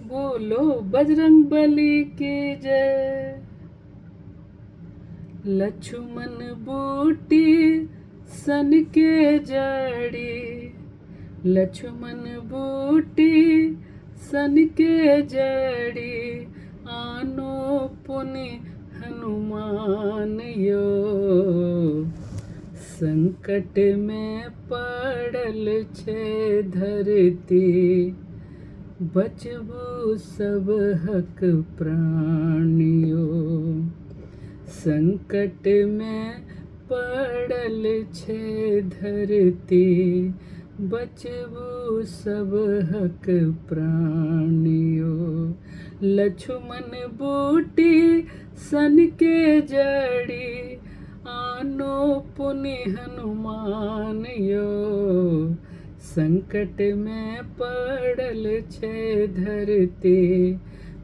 बोलो बजरंग बली की जय। लक्ष्मण बूटी सन के जड़ी, लक्ष्मण बूटी सन के जड़ी, आनो पुनि हनुमान यो। संकट में पड़ल छै धरती, बचबू सबहक प्राणियो। संकट में पड़ल छै धरती, बचबू सबहक प्राणियो। लक्ष्मण बूटी सन के जड़ी, आनो पुनि हनुमान यो। संकट में पड़ल छै धरती,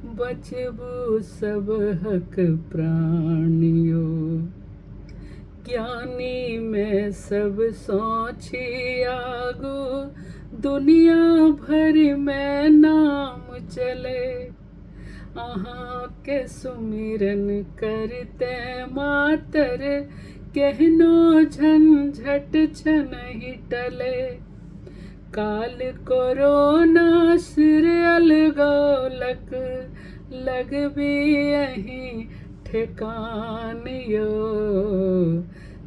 बचबू सबहक प्राणियो। ज्ञानी में सबसँ छी आगू, दुनिया भरि में नाम चले। अहाँके सुमिरन करते मातर, केहनो झंझट छनहि टले। काल कोरोना सिर अलगौलक, लगबी अहीं ठेकान यो।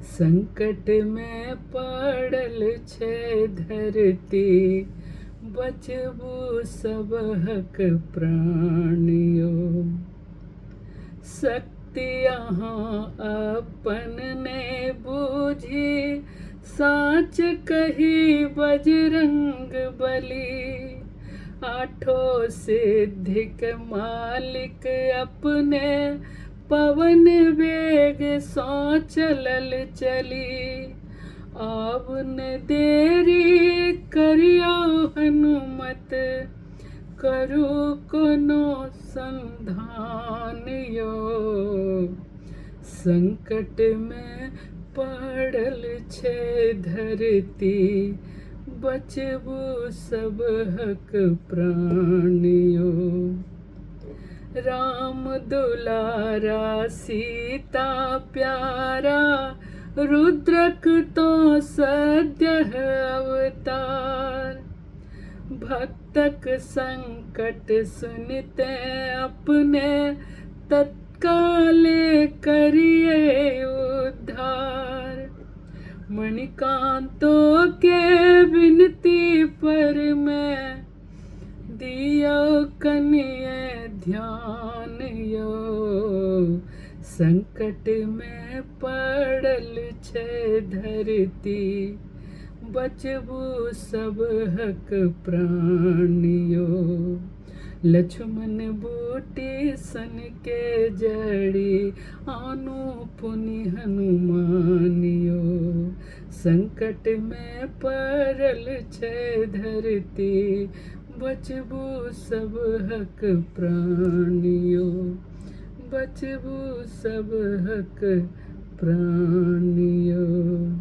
संकट में पड़ल छै धरती, बचबू सबहक प्राणियो। शक्ति अहाँ अपन ने बूझी, साँच कही बजरंग बली। आठो सिद्धिक मालिक अपने, पवन वेग सँ चलल चली। आब न देरी करियौ हनुमत, करू कोनो संधान यो। संकट में पड़ल छै धरती, बचबू सबहक प्राणियो। राम दुलारा सीता प्यारा, रुद्रक तो सद्यः अवतार। भक्तक संकट सुनते अपने, तत्काले करिए उद्धार। मणिकांतो के विनती पर मैं, दियो कनिए ध्यान यो। संकट में पड़ल छै धरती, बचबू सबहक प्राणियो। लक्ष्मण बूटी सन के जड़ी, आनु पुनि हनुमान यो। संकट में पड़ल छै धरती, बचबू सबहक प्राणियो। बचबू सबहक प्राणियो।